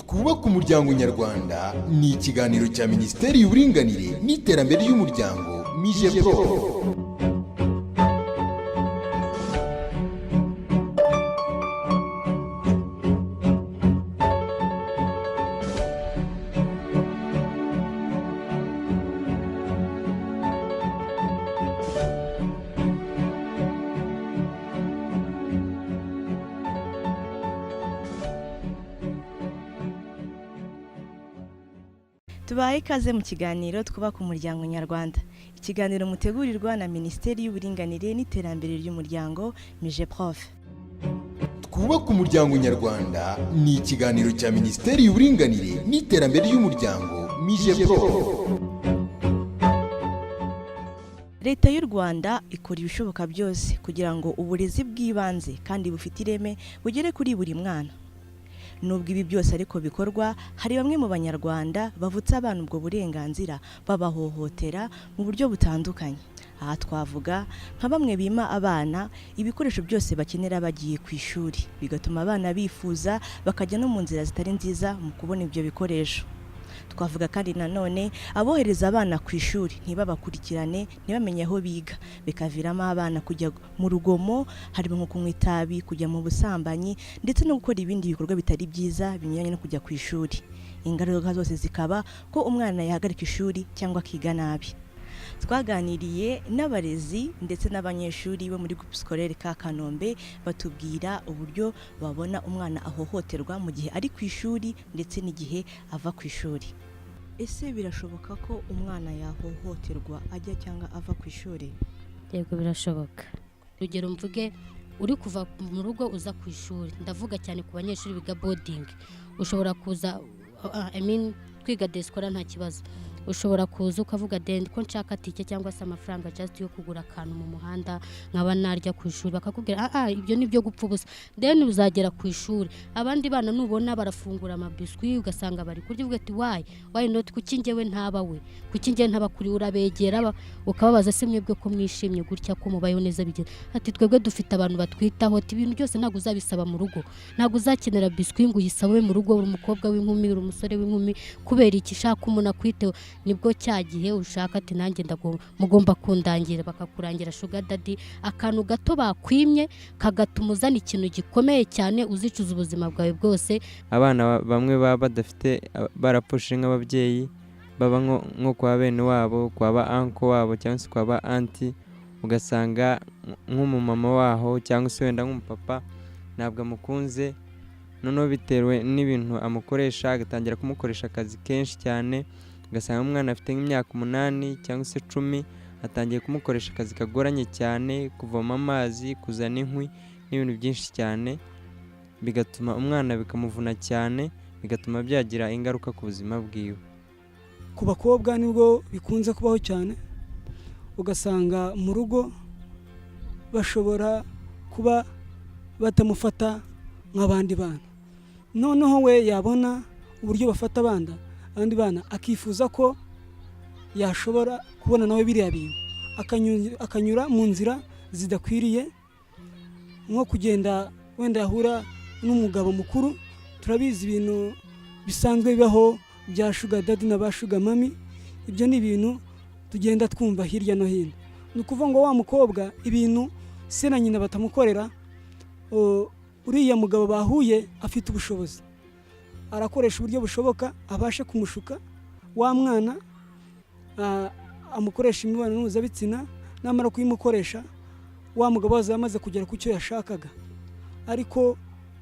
Twubake Umuryango Nyarwanda ni ikiganiro cya Minisiteri y'Uburinganire n'Iterambere ry'Umuryango, MIGEPROF. Tubahe ikaze mu kiganiro Twubaka Umuryango Nyarwanda, ikiganiro mutegurirwa na Minisiteri y'Uburinganire n'Iterambere ry'Umuryango, MIGEPROF. Twubake Umuryango Nyarwanda ni ikiganiro cya Minisiteri y'Uburinganire n'Iterambere ry'Umuryango, MIGEPROF. Leta y'u Rwanda ikora ibishoboka byose kugira ngo uburezi bw'ibanze kandi bufite ireme bugere kuri buri mwana. Nubwo ibi byose ariko bikorwa, hari bamwe mu Banyarwanda bavutsa abana ubwo burenganzira, babahohotera mu buryo butandukanye. Aha twavuga nka bamwe bima abana ibikoresho byose bakenera bagiye ku ishuri, bigatuma abana bifuza bakajya no mu nzira zitari nziza mu kubona ibyo bikoresho. Twavuga kandi nanone abohereza abana ku ishuri ntibabakurikirane, ntibamenye aho biga, bikaviramo abana kujya mu rugomo, harimo nko kunywa itabi, kujya mu busambanyi ndetse no gukora ibindi bikorwa bitari byiza binyuranye no kujya ku ishuri. Ingaruka zose zikaba ko umwana yahagarika ishuri cyangwa akiga nabi. Twaganiriye n'abarezi ndetse n'abanyeshuri bo muri Groupe Scolaire ka Kanombe, batubwira uburyo babona umwana ahohoterwa mu gihe ari ku ishuri ndetse n'igihe ava ku ishuri. Ese birashoboka ko umwana yahohoterwa ajya cyangwa ava ku ishuri? Yego, birashoboka. Urugero mvuge uri kuva mu rugo uza ku ishuri, ndavuga cyane ku banyeshuri biga boarding. Ushobora kuza, I mean, twiga day scholar nta kibazo. Ushobora kuza ukavuga dende ko nshaka tike cyangwa se amafaranga just yo kugura akantu mu muhanda nkaba narya ku ishuri, bakakubwira: "Ah ah, ibyo ni byo gupfa ubusa." Then uzagera ku ishuri, abandi bana nubona barafungura amabiswi, ugasanga bari kurya, uvuga ati: Why not? Kuki njyewe ntaba we? Kuki njyewe ntaba kuri?" Urabegera ukababaza: "Se mwebwe ko mwishimye gutya, ko mubayeho neza bigeze?" Ati: "Twebwe dufite abantu batwitaho." Ati: "Ibintu byose ntabwo uzabisaba mu rugo, ntabwo uzakenera biswi ngo uyisabe mu rugo. Uri umukobwa w'inkumi, uri umusore w'inkumi, kubera iki? Shaka umuntu akwiteho." Nibwo cya gihe ushaka ati: "Nanjye mugomba kundangira." Bakakurangira sugar daddy. Akantu gato bakwimye kagatuma uzana ikintu gikomeye cyane uzicuza ubuzima bwawe bwose. Abana bamwe baba badafite, barapfushije nk'ababyeyi, baba nko kwa bene wabo, kwa ba uncle wabo cyangwa se kwa ba aunty, ugasanga nk'umumama waho cyangwa se wenda nk'umupapa ntabwo amukunze. Noneho bitewe n'ibintu amukoresha, agatangira kumukoresha akazi kenshi cyane, ugasanga umwana afite nk'imyaka 8 cyangwa se 10, atangiye kumukoresha akazi kagoranye cyane, kuvoma amazi, kuzana inkwi n'ibintu byinshi cyane, bigatuma umwana bikamuvuna cyane, bigatuma byagira ingaruka ku buzima bwiwe. Ku bakobwa nibwo bikunze kubaho cyane. Ugasanga mu rugo bashobora kuba batamufata nk'abandi bana, noneho we yabona uburyo bafata abandi bana, akifuza ko yashobora kubona nawe biriya bintu, akanyura mu nzira zidakwiriye, nko kugenda wenda yahura n'umugabo mukuru. Turabizi ibintu bisanzwe bibaho bya sugar daddy na ba sugar mummy. Ibyo ni ibintu tugenda twumva hirya no hino. Ni ukuvuga ngo wa mukobwa, ibintu se na nyina batamukorera, uriya mugabo bahuye afite ubushobozi, arakoresha uburyo bushoboka abashe kumushuka wa mwana, amukoresha imibonano mpuzabitsina. Namara kuyimukoresha, wa mugabo aza yamaze kugera ku cyo yashakaga. Ariko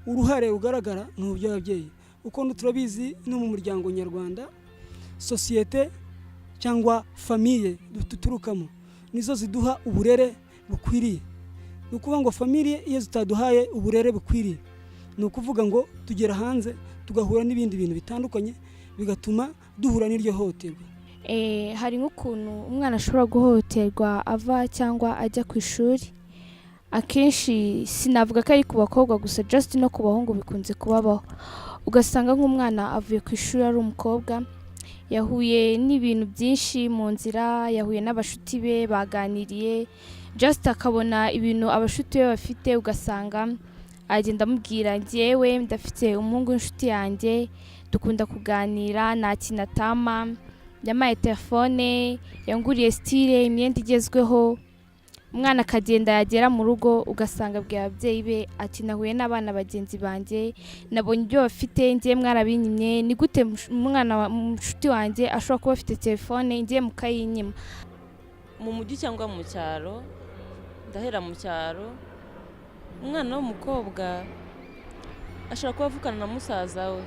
uruhare rugaragara ni uby'ababyeyi, kuko turabizi no mu muryango nyarwanda, sosiyete cyangwa famille duturukamo nizo ziduha uburere bukwiriye. Ni ukuvuga ngo famille iyo zitaduhaye uburere bukwiriye, ni ukuvuga ngo tugera hanze tugahura n'ibindi bintu bitandukanye, bigatuma duhura n'iryo hohoterwa. Hari nk'ukuntu umwana ashobora guhohoterwa ava cyangwa ajya ku ishuri. Akenshi sinavuga ko ari ku bakobwa gusa, just no ku bahungu bikunze kubabaho. Ugasanga nk'umwana avuye ku ishuri ari umukobwa, yahuye n'ibintu byinshi mu nzira, yahuye n'abashuti be, baganiriye, just akabona ibintu abashuti be bafite, ugasanga Agenda amubwira: "Njyewe ndafite umuhungu w'inshuti yanjye, dukunda kuganira, nta kintu atama, yampaye telefone, yanguriye style, imyenda igezweho." Umwana akagenda, yagera mu rugo ugasanga abwiye ababyeyi be ati: "Nahuye n'abana bagenzi banjye, nabonye ibyo bafite, ngiye mwarabinyimye. Ni gute umwana wa mushuti wanjye ashobora kuba afite telefone, ngiye mukayinyima?" Mu mujyi cyangwa mu cyaro, ndahera mu cyaro, umwana w'umukobwa ashobora kuba avukana na musaza we,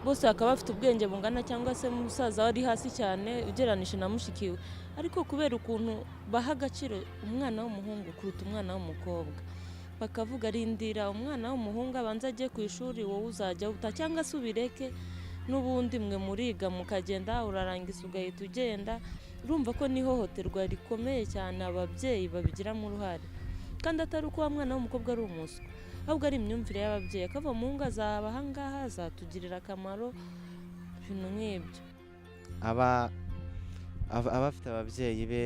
bose bakaba bafite ubwenge bungana, cyangwa se musaza we ari hasi cyane ugereranije na mushiki we, ariko kubera ukuntu baha agaciro umwana w'umuhungu kuruta umwana w'umukobwa, bakavuga: "Rindira umwana w'umuhungu abanza ajye ku ishuri, wowe uzajya uta, cyangwa se ubireke, n'ubundi mwe muriga mukagenda, urarangiza ugahita ugenda." Urumva ko ni ihohoterwa rikomeye cyane ababyeyi babigiramo uruhare, kandi atari uko wa mwana w'umukobwa ari umuswa, ahubwo ari imyumvire y'ababyeyi, akava umuhungu azaba ahangaha, azatugirira akamaro, ibintu nk'ibyo. Aba afite ababyeyi be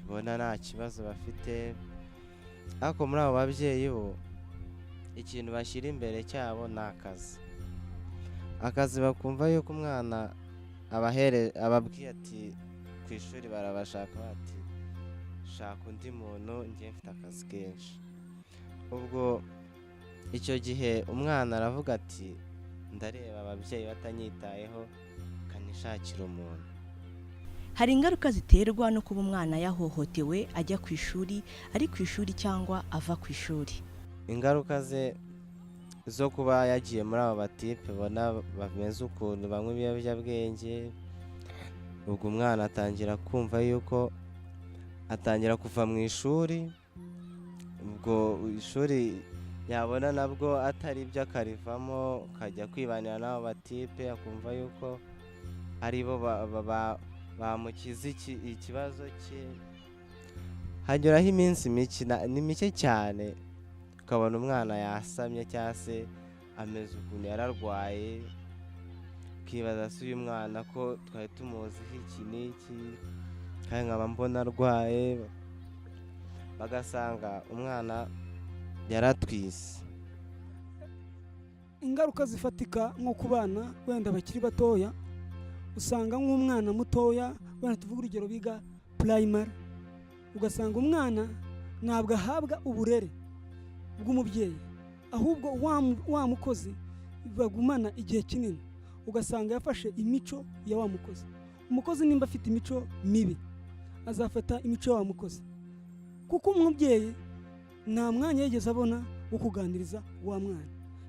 bona nta kibazo bafite, ariko muri abo babyeyi bo ikintu bashyira imbere cyabo ni akazi. Akazi, bakumva yuko umwana abahere ababwiye ati ku ishuri barabashaka, bati: "Shaka undi muntu, njye mfite akazi kenshi." Ubwo icyo gihe umwana aravuga ati: "Ndareba ababyeyi batanyitayeho, kanishakira umuntu." Hari ingaruka ziterwa no kuba umwana yahohotewe ajya ku ishuri, ari ku ishuri cyangwa ava ku ishuri. Ingaruka ze zo kuba yagiye muri abo batipe ubona bameze ukuntu banywa ibiyobyabwenge, ubwo umwana atangira kumva yuko atangira kuva mu ishuri. Ubwo ishuri yabona nabwo atari byo akarivamo, akajya kwibanira n'abo batipe, akumva yuko ari bo bamukiza ikibazo cye. Hanyuraho iminsi mike, ni mike cyane, ukabona umwana yasamye cyangwa se ameze ukuntu, yararwaye, ukibaza: "Se uyu mwana ko twari tumuziho iki n'iki, kandi nkaba mbona arwaye?" Bagasanga umwana yaratwise. Ingaruka zifatika nko ku bana wenda bakiri batoya, usanga nk'umwana mutoya, wenda tuvuge urugero biga primary, ugasanga umwana ntabwo ahabwa uburere bw'umubyeyi, ahubwo wa mukozi bagumana igihe kinini, ugasanga yafashe imico ya wa mukozi. Umukozi nimba afite imico mibi, azafata imico ya wa mukozi, kuko umubyeyi nta mwanya yigeze abona wo kuganiriza wa mwana.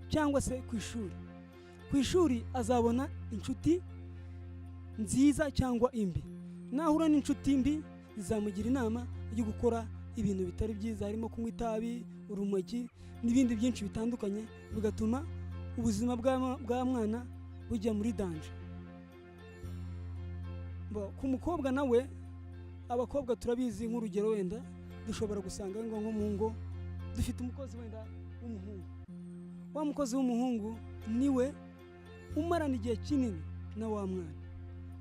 Cyangwa se ku ishuri, ku ishuri azabona inshuti nziza cyangwa imbi. Nahura n'inshuti mbi, zizamugira inama yo gukora ibintu bitari byiza, harimo kunywa itabi, urumogi n'ibindi byinshi bitandukanye, bigatuma ubuzima bwa mwana bujya muri danger. Ku mukobwa nawe, abakobwa turabizi, nk'urugero wenda dushobora gusanga ngo nko mu ngo dufite umukozi wenda w'umuhungu. Wa mukozi w'umuhungu niwe umarana igihe kinini na wa mwana.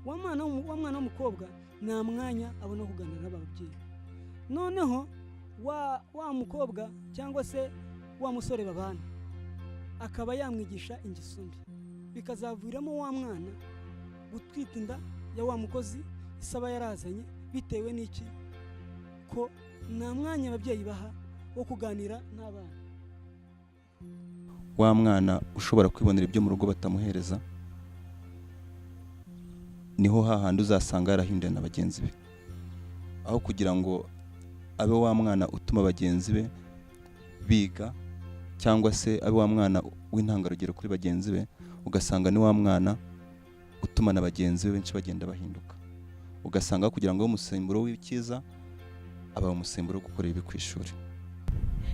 Wa mwana w'umukobwa nta mwanya abona kuganira n'ababyeyi. Noneho wa mukobwa cyangwa se wa musore babana akaba yamwigisha ingeso mbi, bikazaviramo wa mwana gutwita inda ya wa mukozi isaba yarazanye, bitewe n'iki? Ko nta mwanya ababyeyi baha wo kuganira n'abana. Wa mwana ushobora kwibonera ibyo mu rugo batamuhereza, niho hahandi uzasanga yarahinduye na bagenzi be. Aho kugira ngo abe wa mwana utuma bagenzi be biga, cyangwa se abe wa mwana w'intangarugero kuri bagenzi be, ugasanga ni wa mwana utuma na bagenzi be benshi bagenda bahinduka. Ugasanga kugira ngo abe umusemburo w'icyiza, aba umusemburo wo gukora ibi ku ishuri.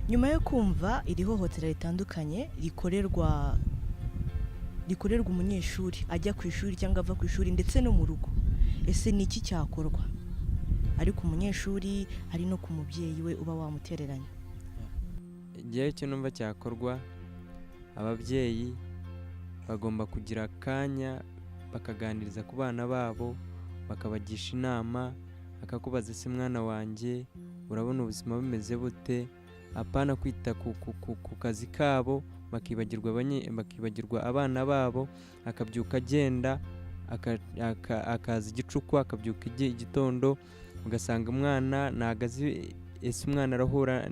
Nyuma yo kumva iri hohotera ritandukanye rikorerwa umunyeshuri ajya ku ishuri cyangwa ava ku ishuri, ndetse no mu rugo, ese ni iki cyakorwa, ari ku munyeshuri, ari no ku mubyeyi we uba wamutereranye? Igihe icyo numva cyakorwa, ababyeyi bagomba kugira akanya bakaganiriza ku bana babo, bakabagisha inama, akakubaza: "Ese mwana wanjye, urabona ubuzima bumeze bute?" Apana kwita ku kazi kabo, bakibagirwa abana babo. Akabyuka agenda, akaza igicuku, akabyuka igitondo, ugasanga umwana ntago azi ese umwana arahura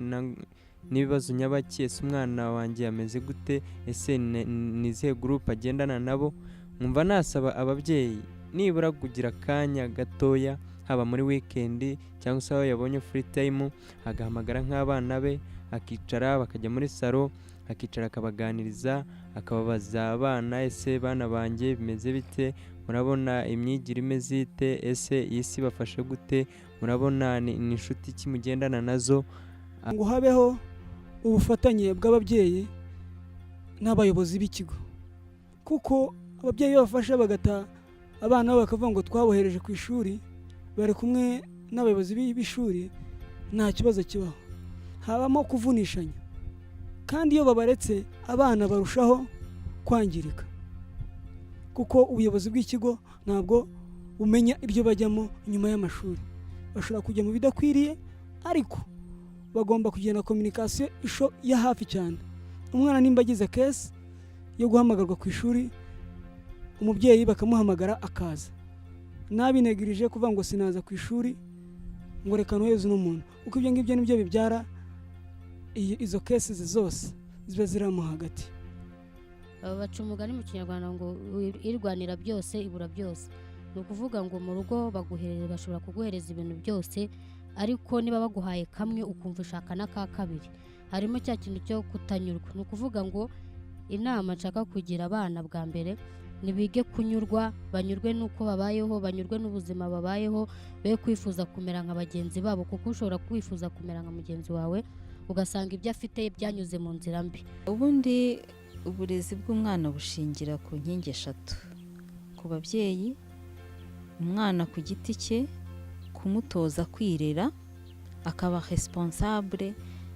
n'ibibazo nyabaki, ese umwana wanjye ameze gute, ese ni izihe groupe agendana nabo. Nkumva nasaba ababyeyi nibura kugira akanya gatoya, haba muri weekend cyangwa se aho yabonye free time, agahamagara nk'abana be, akicara, bakajya muri salon, akicara akabaganiriza, akababaza abana: "Ese bana banjye, bimeze bite? Murabona imyigire imeze ite? Ese iyi si bafashe gute? Murabona ni inshuti ki mugendana nazo?" Ngo habeho ubufatanye bw'ababyeyi n'abayobozi b'ikigo, kuko ababyeyi iyo bafashe bagata abana babo, bakavuga ngo twabohereje ku ishuri, bari kumwe n'abayobozi b'ishuri, nta kibazo kibaho, habamo kuvunishanya. Kandi iyo babaretse, abana barushaho kwangirika, kuko ubuyobozi bw'ikigo ntabwo bumenya ibyo bajyamo nyuma y'amashuri. Bashobora kujya mu bidakwiriye, ariko bagomba kugena communication ya hafi cyane. Umwana nimba agize case yo guhamagarwa ku ishuri, umubyeyi bakamuhamagara akaza, nabinegirije kuvuga ngo sinaza ku ishuri, ngo reka noheze uno muntu, kuko ibyo ngibyo nibyo bibyara izo cases zose ziba ziramo hagati. Baca umugani mu Kinyarwanda ngo irwanira byose ibura byose. Ni ukuvuga ngo mu rugo baguhereza, bashobora kuguhereza ibintu byose, ariko niba baguhaye kamwe ukumva ushaka n'aka kabiri, harimo cya kintu cyo kutanyurwa. Ni ukuvuga ngo inama nshaka kugira abana, bwa mbere ntibige kunyurwa, banyurwe n'uko babayeho, banyurwe n'ubuzima babayeho, be kwifuza kumera nka bagenzi babo, kuko ushobora kwifuza kumera nka mugenzi wawe ugasanga ibyo afite byanyuze mu nzira mbi. Ubundi uburezi bw'umwana bushingira ku nkingi eshatu: ku babyeyi, umwana ku giti cye, kumutoza kwirera akaba responsable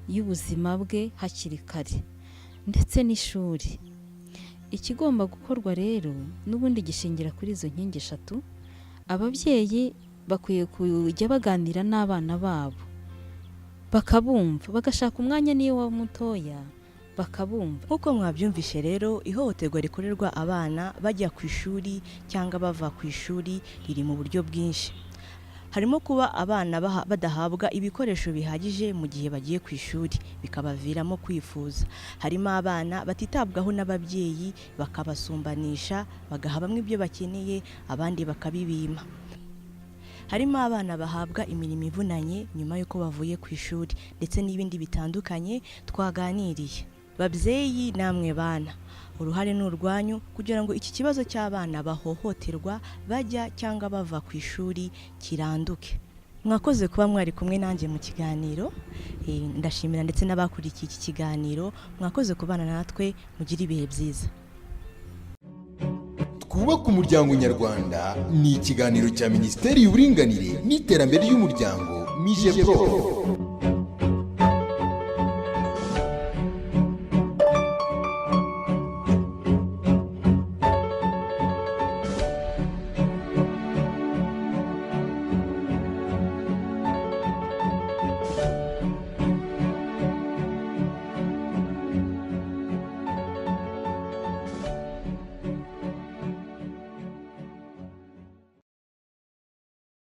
y'ubuzima bwe hakiri kare, ndetse n'ishuri. Ikigomba gukorwa rero n'ubundi gishingira kuri izo nkingi eshatu. Ababyeyi bakwiye kujya baganira n'abana babo, bakabumva, bagashaka umwanya niyo waba mutoya, bakabumva. Nk'uko mwabyumvishe rero, ihohoterwa rikorerwa abana bajya ku ishuri cyangwa bava ku ishuri riri mu buryo bwinshi. Harimo kuba abana badahabwa ibikoresho bihagije mu gihe bagiye ku ishuri, bikabaviramo kwifuza. Harimo abana batitabwaho n'ababyeyi, bakabasumbanisha, bagaha bamwe ibyo bakeneye, abandi bakabibima. Harimo abana bahabwa imirimo ivunanye nyuma y'uko bavuye ku ishuri, ndetse n'ibindi bitandukanye twaganiriye. Babyeyi namwe bana, uruhare ni urwanyu kugira ngo iki kibazo cy'abana bahohoterwa bajya cyangwa bava ku ishuri kiranduke. Mwakoze kuba mwari kumwe nanjye mu kiganiro. Ndashimira ndetse n'abakurikiye iki kiganiro. Mwakoze kubana natwe, mugire ibihe byiza. Twubake Umuryango Nyarwanda ni ikiganiro cya Minisiteri y'Uburinganire n'Iterambere ry'Umuryango, MIGEPROF.